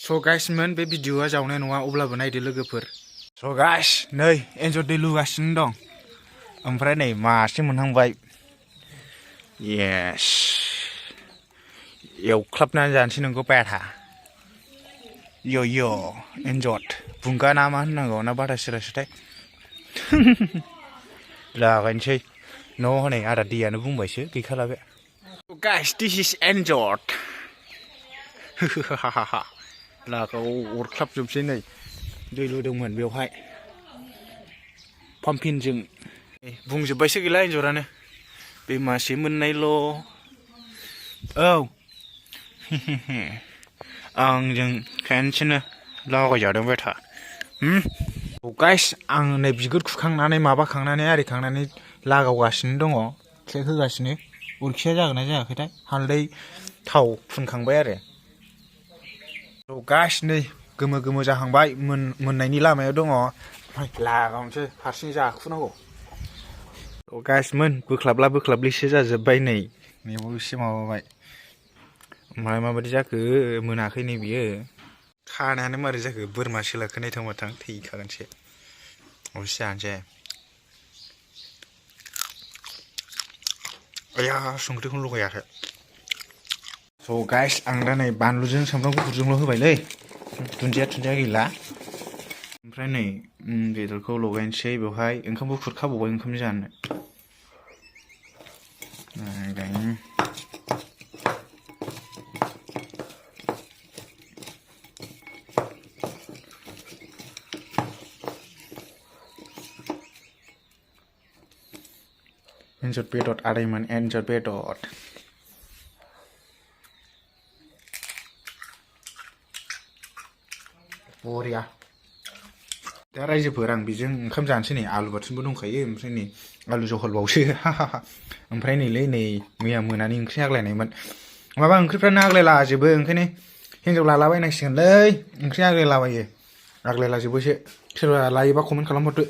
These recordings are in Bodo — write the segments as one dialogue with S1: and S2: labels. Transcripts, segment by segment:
S1: So guys मोन बे भिडिअआ जावनाय नङा अब्लाबो नायदो लोगोफोर So guys नै एन्जर दै लुगासिनो दं ओमफ्राय नै मासे मोनहांबाय Yes एवख्लाबनानै जानोसै नोंखौ बायथा Yo एन्जर बुंगा ना मा होननांगौ ना बाथा सिरासोथाय लागायनोसै न' हनै आदा दैयानो बुंबायसो गैखाला बे So guys this is Anjor Lagao अरख्लाबजोबसै नै दै लुदोंमोन बेवहाय पाम्पिनजों बुंजोबबायसो गैला एन्जरानो बे मासे मोननायल' औ आंजों खेनसेनो लागायजादों बेथा गाइस आं नै बिगुर खुखांनानै माबाखांनानै आरिखांनानै लागावगासिनो दङ ट्रेक होगासिनो अरखिया जागोन ना जायाखैथाय हालदै थाव फुनखांबाय आरो गाइस नै गोमो गोमो जाहांबाय मोननायनि लामायाव दङ लागावनोसै हारसिं जाखुनांगौ गाइस मोन बोख्लाबला बोख्लाबलिसो जाजोबबाय नै मेगनाव एसे माबाबाय ओमफ्राय माबायदि जाखो मोनाखै नै बियो खानायानो मारै जाखो बोरमा सोलाखोनाय थांबाथां थैखागोनसो अबेसे जानोसै आया संख्रिखौनो लगायाखै So guys आं दा नै बानलुजों सामब्राम गुफुरजोंल' होबायलै दुन्दिया गैला ओमफ्राय नै बेदरखौ लगायनोसै बेवहाय ओंखामबो खुरखाबावबाय ओंखाम जानो एन्जर बेदर आदैमोन एन्जर बेदर बरिया दा रायजोफोर आं बेजों ओंखाम जानोसै नै आलु बाथोनबो दंखायो ओमफ्राय नै आलु जहलबावसो ओमफ्राय नैलै नै मैया मोनानि ओंख्रि आग्लायनायमोन माबा ओंख्रिफ्रानो आग्लायलाजोबो ओंखायनो हिन्जाव लालाबायनांसिगोनलै ओंख्रि आग्लायलाजोबोसो सोरबा लायोबा कमेन्ट खालामहरदो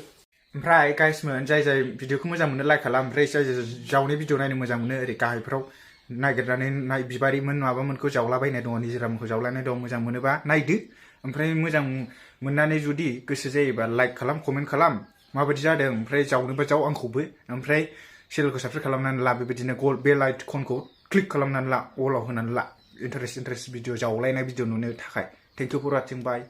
S1: ओमफ्राय गाइसमोन जाय भिडिअखौ मोजां मोनो लाइक खालाम ओमफ्राय जाय जावनाय भिडिअ नायनो मोजां मोनो ओरै गाहायफ्राव नागिरनानै बिबारिमोन माबामोनखौ जावलाबायनाय दङ निजिरामोनखौ जावलायनाय दं मोजां मोनोबा नायदो ओमफ्राय मोजां मोननानै जुदि गोसो जायोबा लाइक खालाम कमेन्ट खालाम माबायदि जादों ओमफ्राय जावनोबा जाव आंखौबो ओमफ्राय चेनेलखौ साबस्क्राइब खालामनानै ला बेबायदिनो गल बेल आइकनखौ क्लिक खालामनानै ला अलाव होनानै ला इन्टारेस्ट भिडिअ जावलायनाय भिडिअ नुनो थाखाय thank you for watching bye